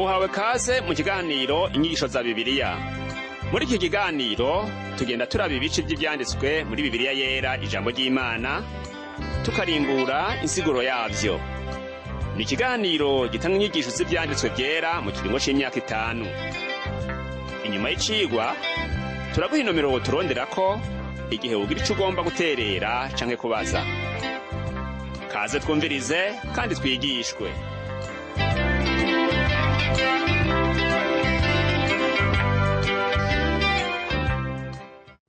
Uhawe kaze mu kiganiro Inyigisho za Bibiliya. Muri iki kiganiro tugenda turaba ibice by'ivyanditswe muri Bibiliya Yera, ijambo ry'Imana, tukarimbura insiguro yavyo. Ni ikiganiro gitanga inyigisho z'ivyanditswe vyera mu kiringo c'imyaka 5. Inyuma y'icigwa turaguha inomero woturonderako igihe wogira ico ugomba guterera canke kubaza. Kaze twumvirize kandi twigishwe.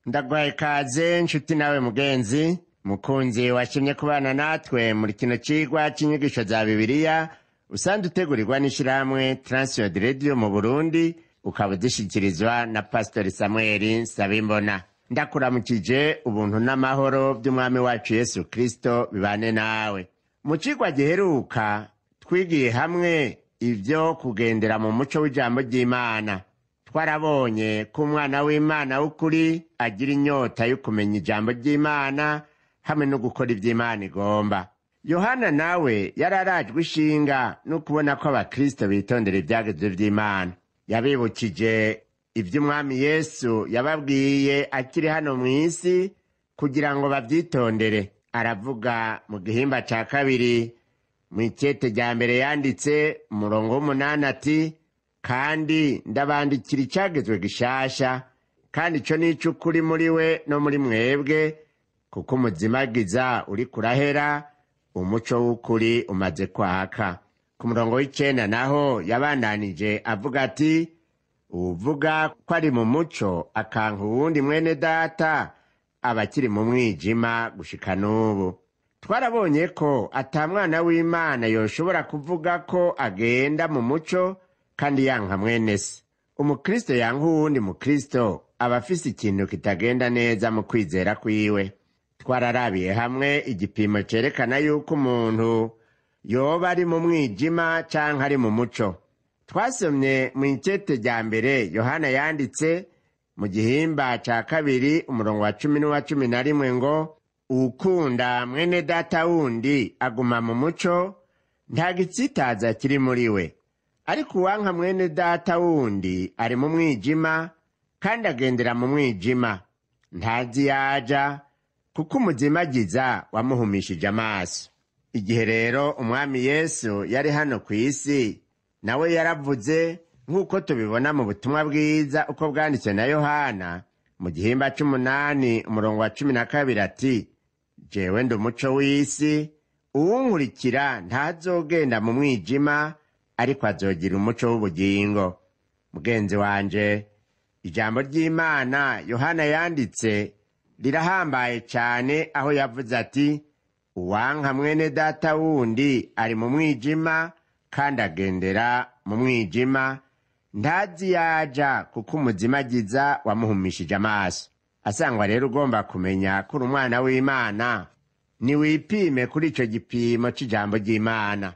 Ndagwaye ikaze nshuti nawe mugenzi mukunzi washimye kubana natwe muri kino cigwa c'inyigisho za Bibiliya usanzwe utegurirwa n'ishirahamwe Transworld Radio mu Burundi, ukaba udushikirizwa na Pastori Samuel Nsabimbona. Ndakuramukije, ubuntu n'amahoro by'Umwami wacu Yesu Kristo bibane nawe. Mu cigwa giheruka twigiye hamwe ivyo kugendera mu muco w'ijambo ry'Imana. Twarabonye ko umwana w'Imana w'ukuri agira inyota yo kumenya ijambo ry'Imana hamwe no gukora ivy'Imana igomba. Yohana nawe yararajwe ishinga no kubona ko abakristo bitondera ivyagezwe vy'Imana. Yabibukije ivy'Umwami Yesu yababwiye akiri hano mw'isi kugira ngo bavyitondere. Aravuga mu gihimba ca 2 mw'ikete rya mbere yanditse umurongo w'8 ati: kandi ndabandikira icagezwe gishasha, kandi ico ni ic'ukuri muri we no muri mwebwe, kuko umuzimagiza uri kurahera, umuco w'ukuri umaze kwaka. Ku murongo w'9 naho yabandanije avuga ati: uwuvuga ko ari mu muco akanka uwundi mwene data aba akiri mu mwijima gushika n'ubu. Twarabonye ko ata mwana w'Imana yoshobora kuvuga ko agenda mu muco kandi yanka mwene se. Umukristo yanka uwundi mukristo aba afise ikintu kitagenda neza mu kwizera kwiwe. Twararabiye hamwe igipimo cerekana yuko umuntu yoba ari mu mwijima canke ari mu muco. Twasomye mu ikete rya mbere Yohana yanditse mu gihimba ca 2 umurongo wa 10 n'uwa 11 ngo: uwukunda mwene data wundi aguma mu muco, nta gitsitaza kiri muri we. Ariko uwanka mwene data wundi ari mu mwijima, kandi agendera mu mwijima, ntazi yaja, kuko umuzimagiza wamuhumishije amaso. Igihe rero Umwami Yesu yari hano kw'isi, nawe yaravuze nk'uko tubibona mu butumwa bwiza uko bwanditswe na Yohana mu gihimba c'8 umurongo wa 12 ati: jewe ndi umuco w'isi, uwunkurikira ntazogenda mu mwijima, ariko azogira umuco w'ubugingo. Mugenzi wanje, ijambo ry'Imana Yohana yanditse rirahambaye cyane, aho yavuze ati: uwanka mwene data wundi ari mu mwijima, kandi agendera mu mwijima, ntazi yaja, kuko umuzimagiza wamuhumishije amaso. Asangwa rero ugomba kumenya ko uri umwana w'Imana, niwipime kuri ico gipimo c'ijambo ry'Imana.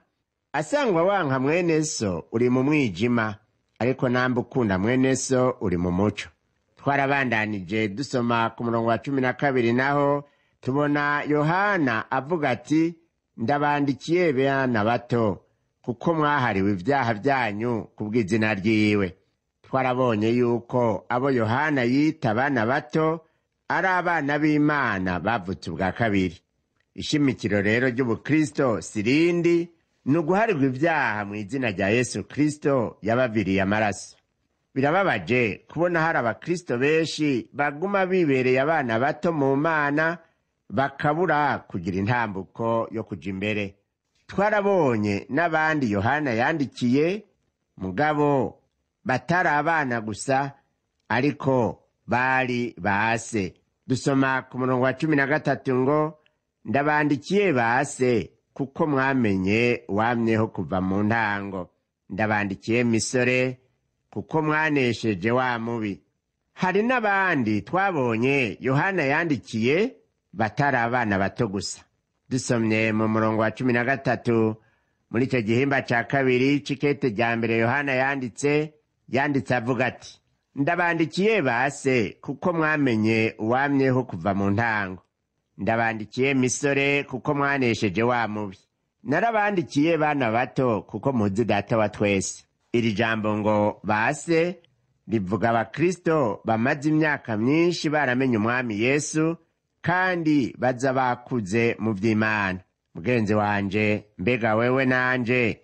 Asangwa wanka mwene so uri mu mwijima, ariko namba ukunda mwene so uri mu muco. Twarabandanije dusoma ku murongo wa 12 naho tubona Yohana avuga ati: ndabandikiye bana bato, kuko mwahariwe ivyaha vyanyu kubw'izina ryiwe. Twarabonye yuko abo Yohana yita abana bato ari abana b'Imana bavutse ubwa kabiri. Ishimikiro rero ry'ubukristo sirindi ni uguharirwa ivyaha mu izina rya Yesu Kristo yabaviriye amaraso. Birababaje kubona hari abakristo benshi baguma bibereye abana bato mu Mana, bakabura kugira intambuko yo kuja imbere. Twarabonye n'abandi Yohana yandikiye, mugabo batari abana gusa, ariko bari base. Dusoma ku murongo wa 13 ngo: ndabandikiye base, kuko mwamenye wamyeho kuva mu ntango. Ndabandikiye misore, kuko mwanesheje wa mubi. Hari n'abandi twabonye Yohana yandikiye batari abana bato gusa. Dusomye mu murongo wa 13 muri ico gihimba ca 2 c'ikete rya mbere Yohana yanditse avuga ati: ndabandikiye base, kuko mwamenye uwamyeho kuva mu ntango. Ndabandikiye misore, kuko mwanesheje wa mubi. Narabandikiye bana bato, kuko muzi data wa twese. Iri jambo ngo base rivuga abakristo bamaze imyaka myinshi baramenye umwami Yesu kandi baza bakuze mu vy'Imana. Mugenzi wanje, mbega wewe nanje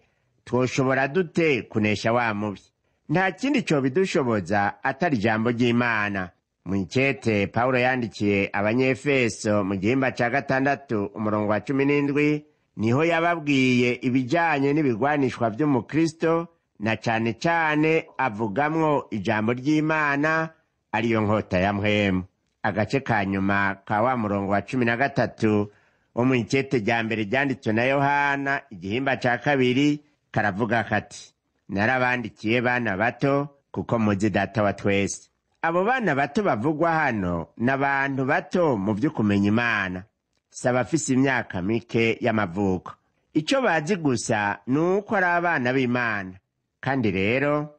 twoshobora dute kunesha wa mubi? Nta kindi cobidushoboza atari ijambo ry'Imana. Mw'icete Pawulo yandikiye Abanyefeso mu gihimba ca 6 umurongo wa 17 niho yababwiye ibijanye n'ibigwanishwa vy'umukristo, na cane cane avugamwo ijambo ry'Imana ariyo nkota ya mpwemu. Agace ka nyuma ka wa murongo wa 13 wo mw'icete rya mbere ryanditswe na Yohana igihimba ca 2 karavuga kati: narabandikiye bana bato kuko muzi data wa twese. Abo bana bato bavugwa hano n'abantu bato mu vy'ukumenya Imana, si abafise imyaka mike y'amavuko. Ico bazi gusa ni uko ari abana b'Imana. Kandi rero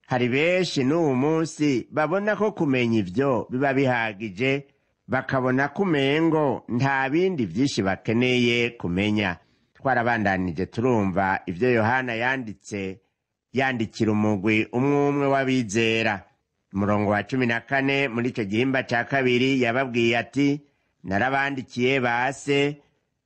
hari benshi n'uwu munsi babona ko kumenya ivyo biba bihagije, bakabona ko umengo nta bindi vyinshi bakeneye kumenya. Twarabandanije turumva ivyo Yohana yanditse yandikira umugwi umwe umwe w'abizera. Umurongo wa 14 muri ico gihimba ca 2 yababwiye ati: narabandikiye base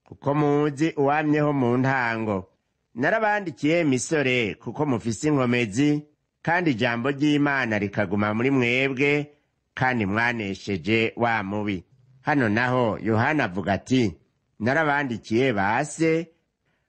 kuko muzi uwamyeho mu ntango. Narabandikiye misore kuko mufise inkomezi, kandi ijambo ry'Imana rikaguma muri mwebwe, kandi mwanesheje wa mubi. Hano naho Yohana avuga ati: narabandikiye base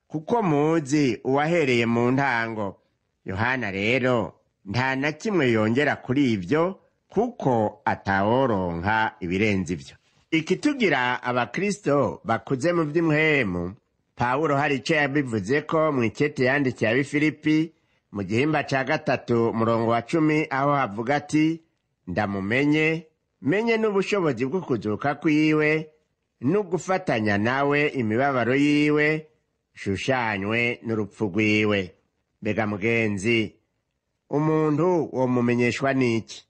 kuko muzi uwahereye mu ntango. Yohana rero nta na kimwe yongera kuri ivyo, kuko ataworonka ibirenze ivyo. Ikitugira abakristo bakuze mu vy'impwemu, Pawulo hari ico yabivuze ko mw'icete yandikiye ab'Ifilipi mu gihimba ca 3 umurongo wa 10, aho havuga ati: ndamumenye, menye n'ubushobozi bwo kuzuka kwiwe, no gufatanya nawe imibabaro yiwe, shushanywe n'urupfu rwiwe. Mbega mugenzi, umuntu womumenyeshwa n'iki?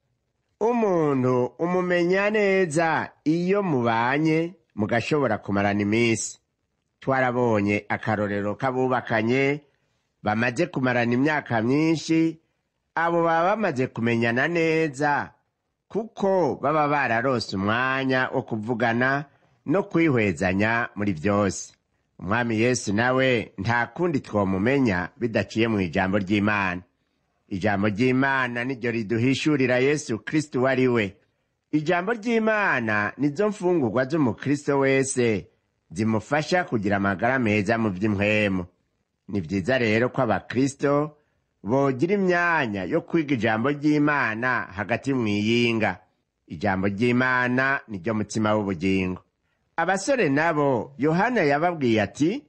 Umuntu umumenya neza iyo mubanye mugashobora kumarana iminsi. Twarabonye akarorero k'abubakanye bamaze kumarana imyaka myinshi, abo baba bamaze kumenyana neza kuko baba bararose umwanya wo kuvugana no kwihwezanya muri vyose. Umwami Yesu nawe nta kundi twomumenya bidaciye mu ijambo ry'Imana. Ijambo ry'Imana niryo riduhishurira Yesu Kristo uwo ari we. Ijambo ry'Imana nizo mfungurwa z'umukristo wese zimufasha kugira amagara meza mu vy'impwemu. Ni vyiza rero ko abakristo bogira imyanya yo kwiga ijambo ry'Imana hagati mw'iyinga. Ijambo ry'Imana niryo mutima w'ubugingo. Abasore nabo Yohana yababwiye ati: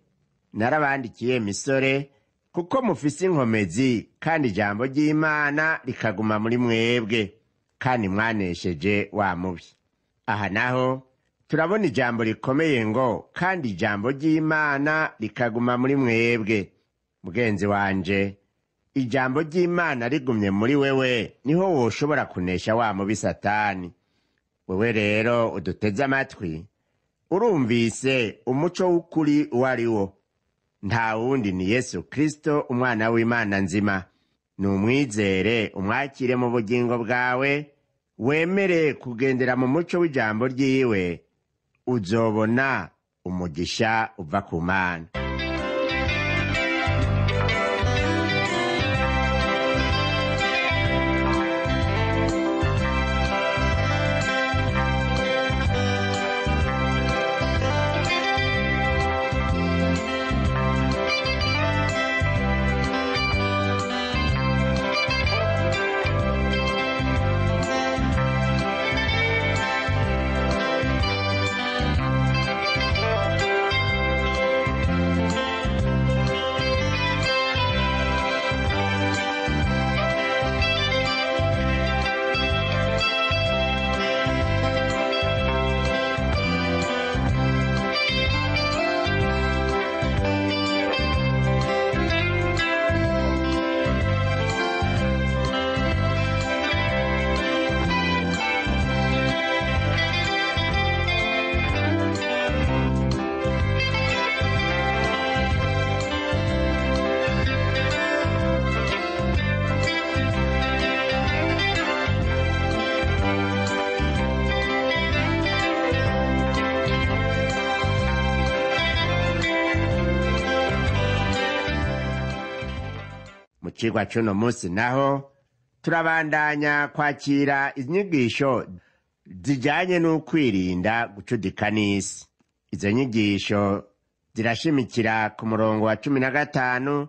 narabandikiye misore kuko mufise inkomezi, kandi ijambo ry'Imana rikaguma muri mwebwe, kandi mwanesheje wa mubi. Aha naho turabona ijambo rikomeye ngo kandi ijambo ry'Imana rikaguma muri mwebwe. Mugenzi wanje, ijambo ry'Imana rigumye muri wewe niho woshobora kunesha wa mubi Satani. Wewe rero uduteze amatwi, urumvise umuco w'ukuri uwo ari wo. Nta wundi ni Yesu Kristo umwana w'Imana nzima. Numwizere, umwakire mu bugingo bwawe, wemere kugendera mu muco w'ijambo ryiwe, uzobona umugisha uva ku Mana. Mu cigwa c'uno munsi naho turabandanya kwakira inyigisho zijanye n'ukwirinda gucudika n'isi. Izo nyigisho zirashimikira ku murongo wa 15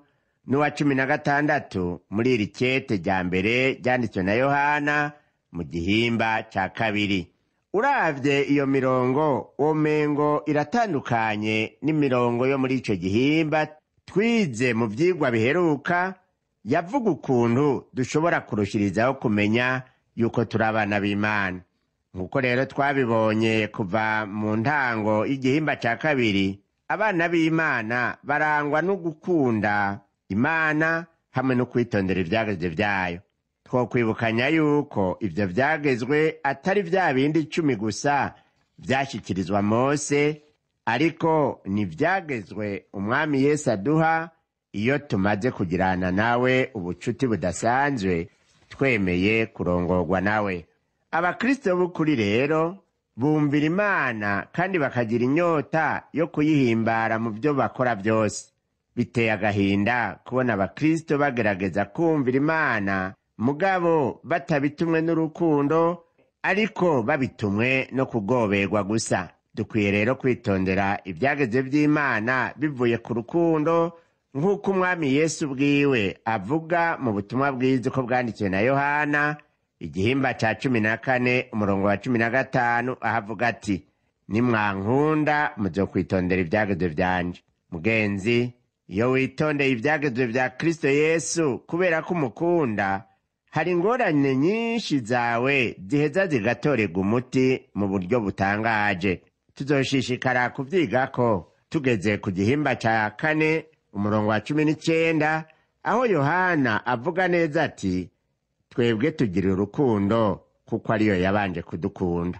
n'uwa 16 muri iri kete rya mbere ryanditswe na Yohana mu gihimba ca kabiri. Uravye iyo mirongo, womengo iratandukanye n'imirongo yo muri ico gihimba twize mu vyigwa biheruka, yavuga ukuntu dushobora kurushirizaho kumenya yuko turi abana b'Imana. Nk'uko rero twabibonye kuva mu ntango y'igihimba ca kabiri, abana b'Imana barangwa no gukunda Imana hamwe no kwitondera ivyagezwe vyayo. Twokwibukanya yuko ivyo vyagezwe atari vya bindi 10 gusa vyashikirizwa Mose, ariko ni ivyagezwe Umwami Yesu aduha iyo tumaze kugirana nawe ubucuti budasanzwe, twemeye kurongorwa nawe. Abakristo b'ukuri rero bumvira Imana kandi bakagira inyota yo kuyihimbara mu byo bakora byose. Biteye agahinda kubona abakristo bagerageza kumvira Imana mugabo batabitumwe n'urukundo, ariko babitumwe no kugoberwa gusa. Dukwiye rero kwitondera ibyageze by'Imana bivuye ku rukundo, nk'uko Umwami Yesu bwiwe avuga mu butumwa bwiza uko bwandikiwe na Yohana igihimba ca 14 umurongo wa 15, aho avuga ati: "Nimwankunda muzokwitondera ibyagezwe vyanje." Mugenzi, iyo witondeye ibyagezwe vya Kristo Yesu kubera ko umukunda, hari ingorane nyinshi zawe ziheza zigatorerwa umuti mu buryo butangaje. Tuzoshishikara kuvyigako tugeze ku gihimba ca kane umurongo wa 19, aho Yohana avuga neza ati: "Twebwe tugira urukundo kuko ariyo yabanje kudukunda."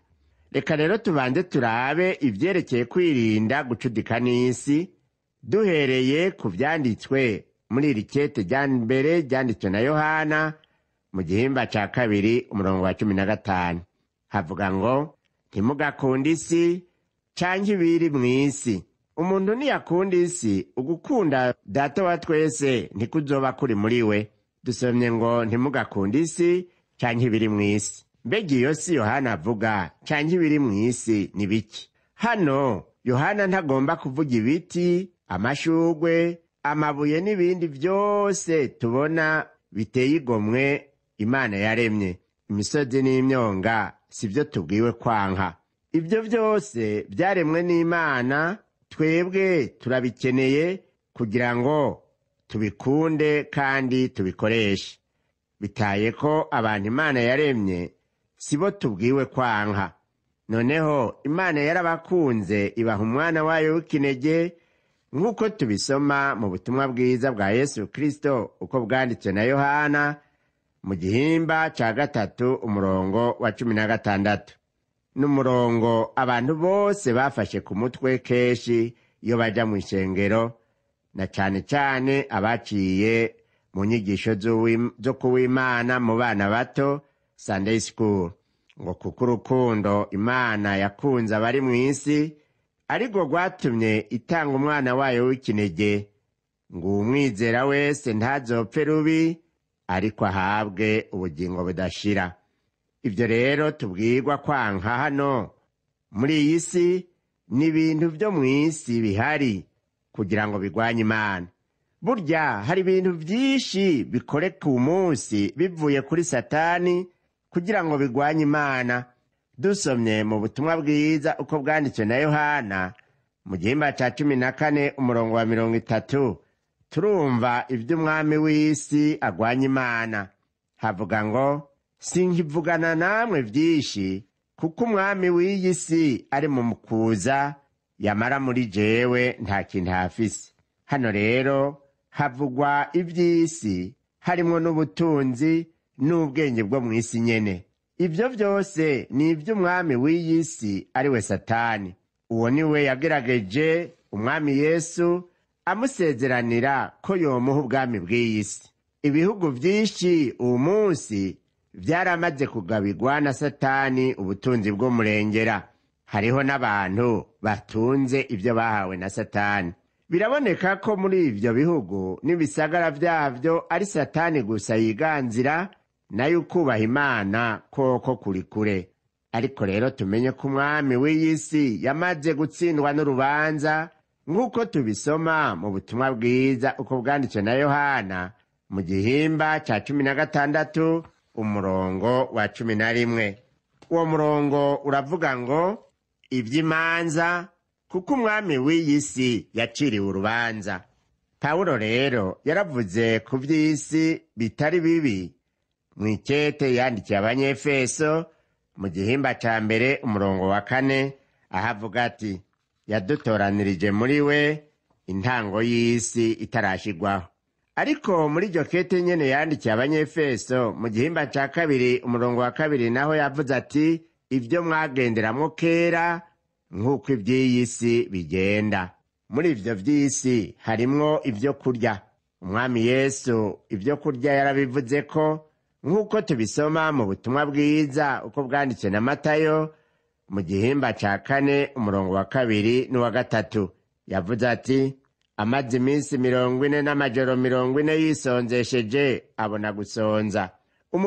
Reka rero tubanze turabe ivyerekeye kwirinda gucudika n'isi, duhereye ku vyanditswe muri iri kete rya mbere ryanditswe na Yohana mu gihimba ca kabiri umurongo wa 15. Havuga ngo: "Ntimugakunde isi canke ibiri mw'isi. Umuntu niyakunda isi, ugukunda Data wa twese ntikuzoba kuri muri we." Dusomye ngo: "Ntimugakunde isi canke ibiri mw'isi." Mbega iyo si Yohana avuga canke ibiri mw'isi ni biki? Hano Yohana ntagomba kuvuga ibiti, amashurwe, amabuye n'ibindi vyose tubona biteye igomwe Imana yaremye. Imisozi n'imyonga si byo tubwiwe kwanka. Ibyo byose byaremwe n'Imana, twebwe turabikeneye kugira ngo tubikunde kandi tubikoreshe. Bitaye ko abantu Imana yaremye si bo tubwiwe kwanka. Noneho Imana yarabakunze ibaha umwana wayo w'ikinege, nk'uko tubisoma mu butumwa bwiza bwa Yesu Kristo uko bwanditswe na Yohana mu gihimba ca gatatu umurongo wa 16, n'umurongo abantu bose bafashe ku mutwe kenshi iyo baja mu ishengero, na cane cane abaciye mu nyigisho zo kuw'Imana mu bana bato, Sunday School, ngo: "Kuko urukundo Imana yakunze abari mu isi ariko rwatumye itanga umwana wayo w'ikinege, ngo uwumwizera wese ntazopfe rubi, ariko ahabwe ubugingo budashira." Ibyo rero tubwirwa kwanka hano muri iyi si ni ibintu byo mu isi bihari kugira ngo bigwanye Imana. Burya hari ibintu byinshi bikoreka umunsi bivuye kuri Satani kugira ngo bigwanye Imana. Dusomye mu butumwa bwiza uko bwanditswe na Yohana mu gihimba ca 14 umurongo wa 30, turumva ivy'umwami w'isi agwanya Imana. Havuga ngo: "Sinkivugana namwe vyinshi, kuko umwami w'iyi si ari mu mukuza, yamara muri jewe nta kintu afise." Hano rero havugwa ivy'isi, harimwo n'ubutunzi n'ubwenge bwo mw'isi nyene. Ibyo byose ni iby'umwami w'iyi si, ari we Satani. Uwo ni we yagerageje Umwami Yesu amusezeranira ko yomuha ubwami bw'iyi si. Ibihugu byinshi uwo munsi byaramaze kugabigwa na Satani ubutunzi bw'umurengera. Hariho n'abantu batunze ibyo bahawe na Satani. Biraboneka ko muri ivyo bihugu n'ibisagara vyavyo ari Satani gusa yiganzira, nayo ukubaha Imana koko kuri kure. Ariko rero tumenye ko umwami w'iyi si yamaze gutsindwa n'urubanza, nk'uko tubisoma mu butumwa bwiza uko bwanditswe na Yohana mu gihimba ca 16 umurongo wa 11. Uwo murongo uravuga ngo ivy'imanza, kuko umwami w'iyi si yaciriwe urubanza. Pawulo rero yaravuze ku vy'isi bitari bibi mw'ikete yandikiye Abanyefeso mu gihimba ca 1 umurongo wa 4, aho avuga ati yadutoranirije muri we intango y'isi itarashigwaho. Ariko muri iryo kete nyene yandikiye Abanyefeso mu gihimba ca 2 umurongo wa 2 naho yavuze ati ibyo mwagenderamwo kera nk'uko ivy'iyi si bigenda. Muri ivyo vy'isi harimwo ivyo kurya. Umwami Yesu ivyo kurya yarabivuze ko, nk'uko tubisoma mu butumwa bwiza uko bwanditswe na Matayo mu gihimba ca 4 umurongo wa 2 n'uwa 3. Yavuze ati amaze iminsi 40 n'amajoro 40 yisonzesheje abona gusonza.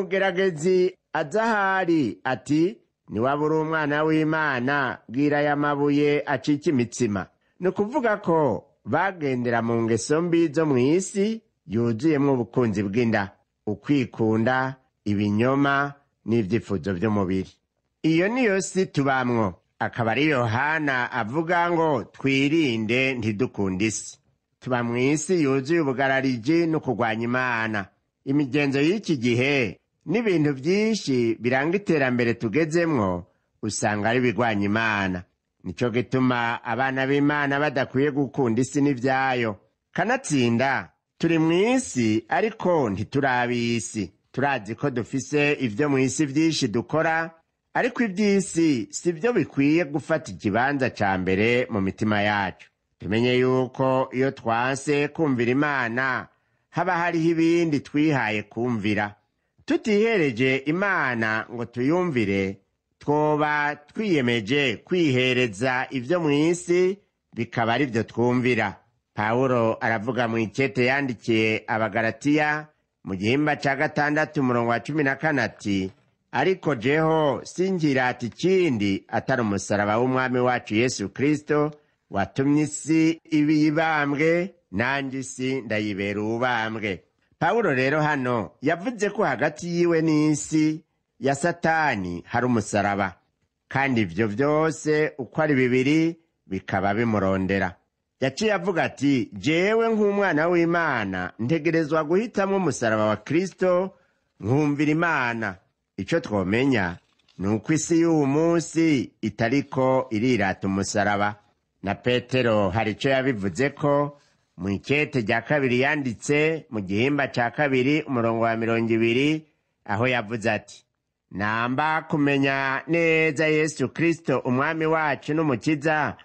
Umugeragezi aza ahari ati niwaba uri umwana w'Imana bwira aya mabuye acike imitsima. Ni ukuvuga ko bagendera mu ngeso mbi zo mw'isi yuzuyemwo ubukunzi bw'inda, ukwikunda, ibinyoma n'ivyifuzo vy'umubiri. Iyo niyo si tubamwo. Akaba ari Yohana avuga ngo twirinde ntidukunde isi. Tuba mw'isi yuzuye ubugarariji no kurwanya Imana. Imigenzo y'iki gihe n'ibintu vyinshi biranga iterambere tugezemwo usanga ari ibigwanya Imana. Nico gituma abana b'Imana badakwiye gukunda isi n'ivyayo. Kanatsinda turi mw'isi ariko ntiturab'isi. Turazi ko dufise ivyo mw'isi vyinshi dukora, ariko ivy'isi si vyo bikwiye gufata ikibanza ca mbere mu mitima yacu. Tumenye yuko iyo twanse kumvira Imana haba hariho ibindi twihaye kumvira. Tutihereje Imana ngo tuyumvire, twoba twiyemeje kwihereza ivyo mw'isi bikaba ari vyo twumvira. Pawulo aravuga mw'ikete yandikiye Abagalatiya mu gihimba ca 6 umurongo wa 14 ati ariko jeho sinkirata ikindi atari umusaraba w'umwami wacu Yesu Kristo watumye isi ibiyibambwe, nanje isi ndayibera ububambwe. Pawulo rero hano yavuze ko hagati yiwe n'isi ya Satani hari umusaraba, kandi ivyo vyose uko ari bibiri bikaba bimurondera. Yaciye avuga ati jewe nk'umwana w'Imana ntegerezwa guhitamwo umusaraba wa Kristo nkumvira Imana. Ico twomenya ni uko isi y'uwu munsi itariko irirata umusaraba. Na Petero hari ico yabivuze ko mw'ikete rya 2 yanditse mu gihimba ca 2 umurongo wa 20, aho yavuze ati namba kumenya neza Yesu Kristo umwami wacu n'umukiza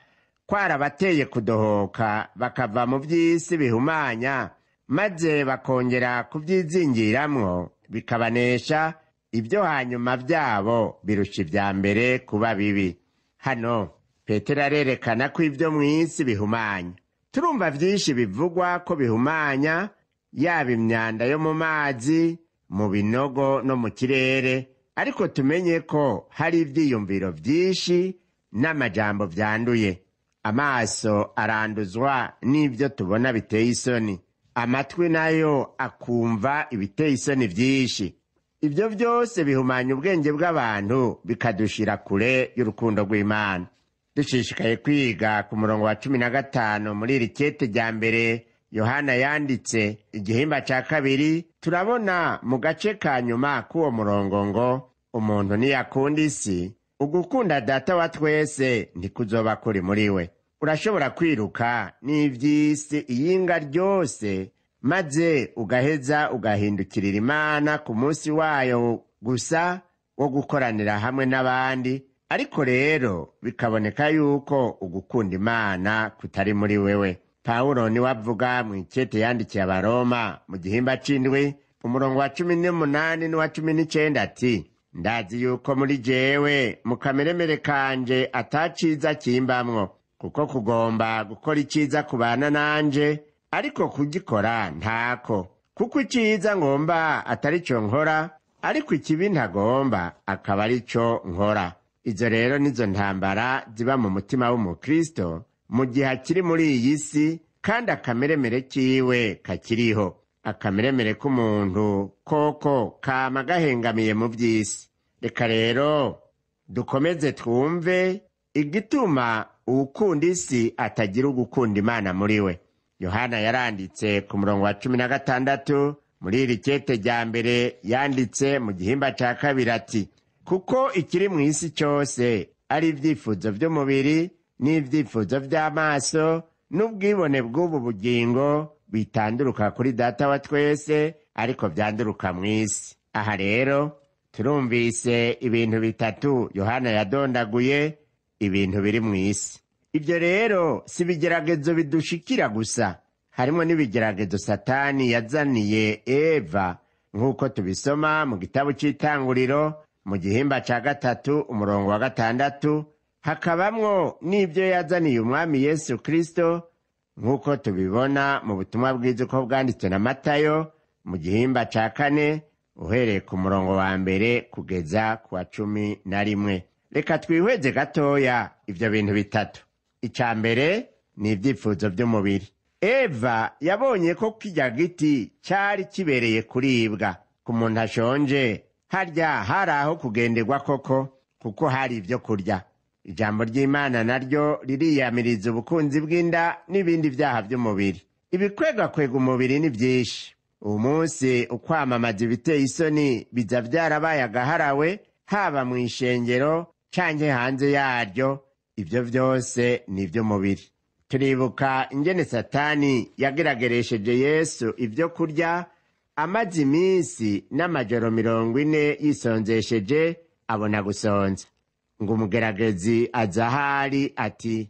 kwarabateye kudohoka bakava mu vy'isi bihumanya, maze bakongera kuvyizingiramwo bikabanesha, ibyo hanyuma vyabo birusha ivya mbere kuba bibi. Hano Petero arerekana ko ivyo mw'isi bihumanya. Turumva vyinshi bivugwa ko bihumanya, yaba imyanda yo mu mazi, mu binogo no mu kirere, ariko tumenye ko hari ivyiyumviro vyinshi n'amajambo vyanduye. Amaso aranduzwa n'ivyo tubona biteye isoni, amatwi nayo akumva ibiteye isoni vyinshi. Ivyo vyose bihumanya ubwenge bw'abantu bikadushira kure y'urukundo rw'Imana. Dushishikaye kwiga ku murongo wa 15 muri iri kete rya mbere Yohana yanditse igihimba ca 2, turabona mu gace ka nyuma k'uwo murongo ngo umuntu niyakunda isi, ugukunda Data wa twese ntikuzoba kuri muri we. Urashobora kwiruka n'ivy'isi iyinga ryose, maze ugaheza ugahindukirira Imana ku munsi wayo gusa wo gukoranira hamwe n'abandi, ariko rero bikaboneka yuko ugukunda Imana kutari muri wewe. Pawulo niwe avuga mw'ikete yandikiye Abaroma mu gihimba c'7 umurongo wa 18 n'uwa 19 ati ndazi yuko muri jewe mu kameremere kanje ataciza kimbamwo, Kuko kugomba gukora icyiza kubana nanje, ariko kugikora ntako. Kuko icyiza ngomba atari cyo nkora, ariko ikibi ntagomba akaba ari cyo nkora. Izo rero nizo ntambara ziba mu mutima w'umukristo mu gihe akiri muri iyi si, kandi akameremere kiwe kakiriho. Akameremere k'umuntu koko kama gahengamiye mu by'isi. Reka rero dukomeze twumve igituma uwukunda isi atagira ugukunda Imana muri we. Yohana yaranditse ku murongo wa 16 muri iri kete rya mbere yanditse mu gihimba cya 2 ati: kuko ikiri mu isi cyose ari ibyifuzo by'umubiri n'ibyifuzo by'amaso n'ubwibone bw'ubu bugingo bitanduruka kuri Data wa twese, ariko byanduruka mu isi. Aha rero turumvise ibintu bitatu Yohana yadondaguye, ibintu biri mu isi. Ibyo rero si ibigeragezo bidushikira gusa, harimo n'ibigeragezo Satani yazaniye Eva, nk'uko tubisoma mu gitabo cy'Itanguriro mu gihimba cya 3 umurongo wa 6, hakabamwo n'ibyo yazaniye Umwami Yesu Kristo, nk'uko tubibona mu butumwa bwiza uko bwanditswe na Matayo mu gihimba cya 4 uhereye ku murongo wa 1 kugeza ku wa 11. Reka twihweze gatoya ibyo bintu bitatu. Icya mbere ni ibyifuzo by'umubiri. Eva yabonye ko kijya giti cyari kibereye kuribwa. Ku muntu ashonje harya hari aho kugenderwa koko, kuko hari ibyo kurya. Ijambo ry'Imana naryo ririyamiriza ubukunzi bw'inda n'ibindi byaha by'umubiri. Ibikwegakwega umubiri ni byinshi. Uyu munsi ukwamamaza ibiteye isoni biza byarabaye agaharawe, haba mu ishengero canke hanze yaryo. Ibyo byose ni iby'umubiri. Turibuka ingene Satani yagerageresheje Yesu ibyo kurya, amaze iminsi n'amajoro 40 yisonzesheje, abona gusonza. Ngo umugeragezi aza ahari ati: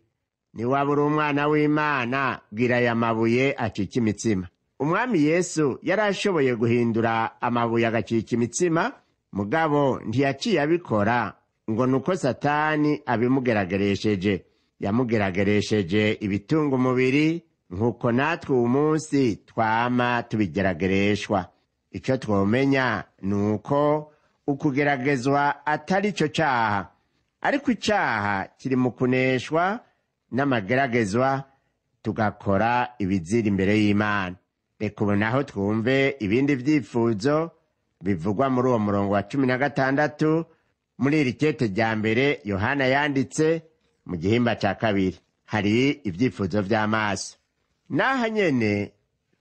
niwaba uri umwana w'Imana, bwira aya mabuye acike imitsima. Umwami Yesu yari ashoboye guhindura amabuye agacika imitsima, mugabo ntiyaciye abikora ngo nuko Satani abimugerageresheje. Yamugerageresheje ibitunga umubiri, nk'uko natwe uyu munsi twama tubigeragereshwa. Icyo twomenya ni uko ukugeragezwa atari cyo cyaha, ariko icyaha kiri mu kuneshwa n'amageragezwa, tugakora ibizira imbere y'Imana. Reka ubu naho twumve ibindi byifuzo bivugwa muri uwo murongo wa 16 muri iri kete rya mbere Yohana yanditse mu gihimba cya 2. Hari ibyifuzo by'amaso. N'aha nyene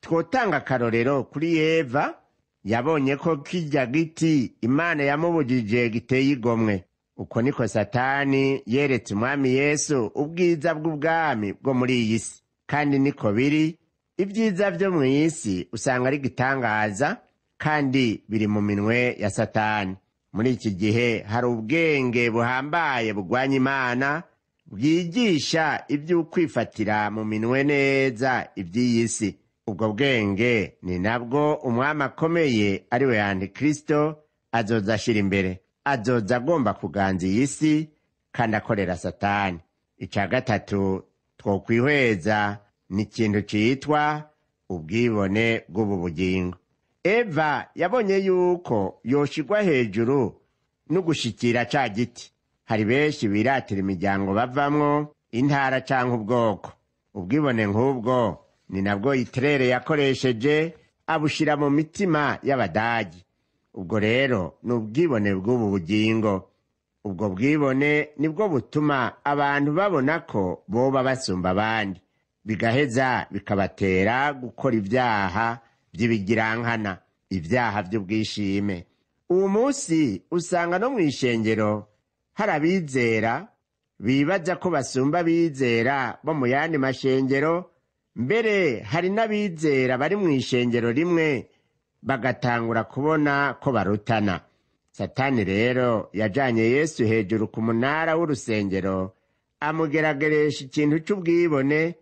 twotanga akarorero kuri Eva. Yabonye ko kijya giti Imana yamubujije giteye igomwe. Uko niko Satani yeretse Umwami Yesu ubwiza bw'ubwami bwo muri iyi si. Kandi niko biri, ibyiza byo mu isi usanga ari gitangaza, kandi biri mu minwe ya Satani. Muri iki gihe hari ubwenge buhambaye bugwanya Imana, bwigisha iby'ukwifatira mu minwe neza iby'iyi si. Ubwo bwenge ni nabwo umwami akomeye ari we Antikristo azoza ashira imbere. Azoza agomba kuganza iyi si kandi akorera Satani. Icya gatatu twokwihweza ni ikintu cyitwa ubwibone bw'ubu bugingo. Eva yabonye yuko yoshigwa hejuru no gushikira ca giti. Hari benshi biratira imiryango bavamwo, intara canke ubwoko. Ubwibone nk'ubwo ni nabwo Hitlere yakoresheje, abushira mu mitima y'Abadagi. Ubwo rero ni ubwibone bw'ubu bugingo. Ubwo bwibone nibwo butuma abantu babona ko boba basumba abandi, bigaheza bikabatera gukora ibyaha by'ibigirankana, ibyaha by'ubwishime. Uwo munsi usanga no mu ishengero hari abizera bibaza ko basumba abizera bo mu yandi mashengero. Mbere hari n'abizera bari mu ishengero rimwe bagatangura kubona ko barutana. Satani rero yajanye Yesu hejuru ku munara w'urusengero, amugerageresha ikintu cy'ubwibone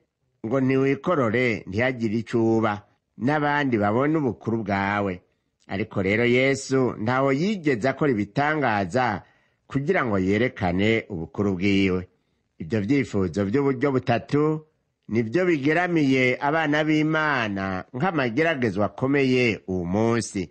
ngo ntiwikorore ntihagire icyo uba, n'abandi babone ubukuru bwawe. Ariko rero Yesu ntaho yigeze akora ibitangaza kugira ngo yerekane ubukuru bwiwe. Ibyo byifuzo by'uburyo butatu nibyo bigeramiye abana b'Imana nk'amageragezwa akomeye uwu munsi.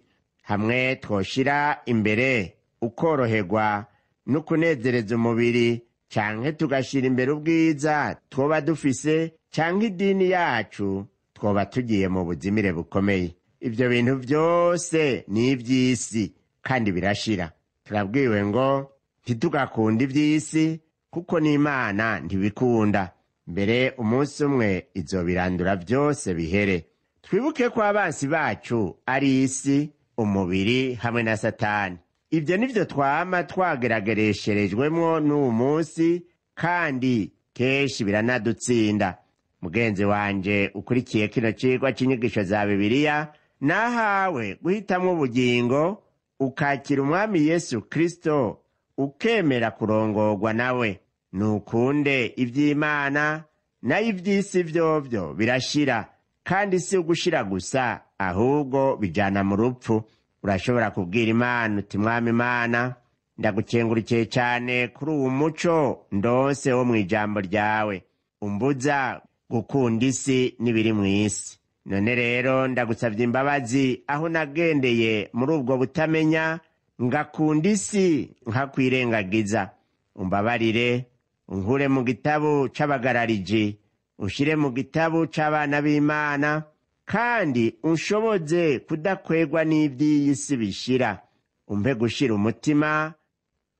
Hamwe twoshira imbere ukoroherwa no kunezereza umubiri, canke tugashira imbere ubwiza twoba dufise canke idini yacu, twoba tugiye mu buzimire bukomeye. Ibyo bintu byose ni iby'isi kandi birashira. Turabwiwe ngo ntitugakunde iby'isi, kuko n'Imana ntibikunda. Mbere umunsi umwe izobirandura byose bihere. Twibuke ko abansi bacu ari isi, umubiri hamwe na Satani. Ibyo nivyo twama twagerageresherejwemwo n'uwu munsi, kandi kenshi biranadutsinda. Mugenzi wanje ukurikiye kino cigwa c'inyigisho za Bibiliya, nahawe guhitamwo ubugingo, ukakira Umwami Yesu Kristo, ukemera kurongorwa nawe. Nukunde ivy'Imana, nayo ivy'isi vyovyo birashira, kandi si ugushira gusa, ahubwo bijana mu rupfu. Urashobora kubwira Imana uti: Mwami Imana, ndagukengurikiye cyane kuri uwu muco ndose wo mu ijambo ryawe, umbuza gukunda isi n'ibiri mu isi. None rero ndagusabye imbabazi aho nagendeye muri ubwo butamenya, ngakunda isi nkakwirengagiza. Umbabarire, unkure mu gitabo c'abagarariji, ushire mu gitabo c'abana b'Imana, kandi unshoboze kudakwegwa n'iby'iyi si bishira. Umpe gushira umutima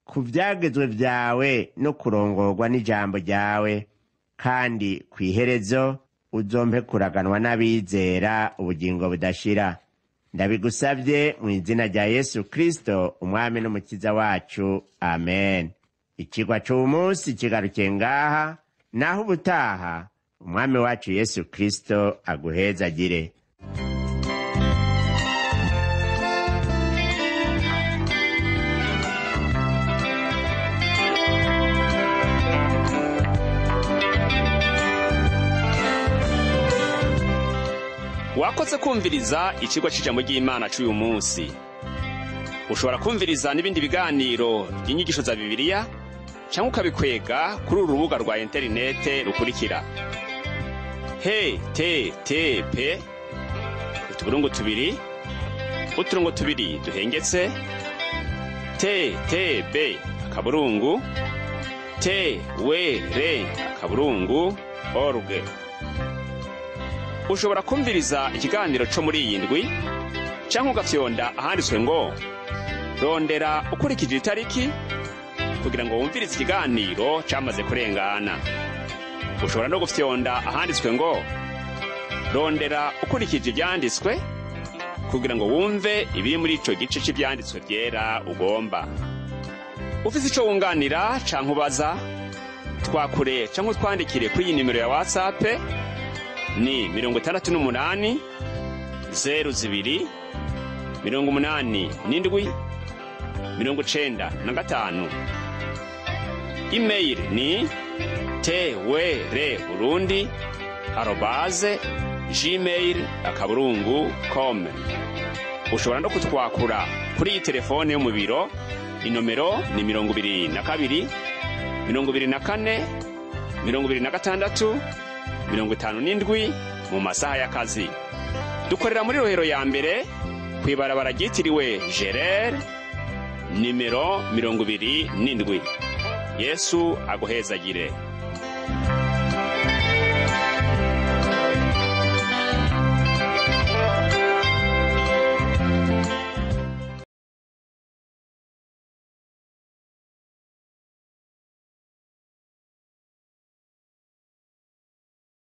ku byagezwe byawe no kurongorwa n'ijambo ryawe, kandi ku iherezo uzompe kuraganwa n'abizera ubugingo budashira. Ndabigusabye mu izina rya Yesu Kristo, Umwami n'Umukiza wacu, amen. Ikigwa c'uwu munsi kigarukiye ngaha, naho ubutaha Umwami wacu Yesu Kristo aguhezagire. Wakoze kumviriza ikigo cy'ijambo ry'Imana cy'uyu munsi. Ushobora kumviriza n'ibindi biganiro by'inyigisho za Bibiliya cyangwa ukabikwega kuri uru rubuga rwa interinete rukurikira: http://ttb://twr.org. Ushobora kumviriza ikiganiro cyo muri iyi ndwi, cyangwa ugafyonda ahanditswe ngo rondera ukurikije itariki, kugira ngo wumvirize ikiganiro cyamaze kurengana. Ushobora no gufyonda ahanditswe ngo rondera ukurikije ibyanditswe, kugira ngo wumve ibiri muri ico gice cy'ibyanditswe byera ugomba. Ufise ico wunganira canke ubaza, twakure canke utwandikire kuri iyi nimero ya WhatsApp ni 68 02 87 95. Email ni twrburundi@gmail.com. Ushobora no kutwakura kuri iyi telefone yo mu biro, inomero ni 22 24 26 57 mu masaha y'akazi. Dukorera muri Rohero ya mbere, kw'ibarabara ryitiriwe Gerere, nimero 27. Yesu aguhezagire.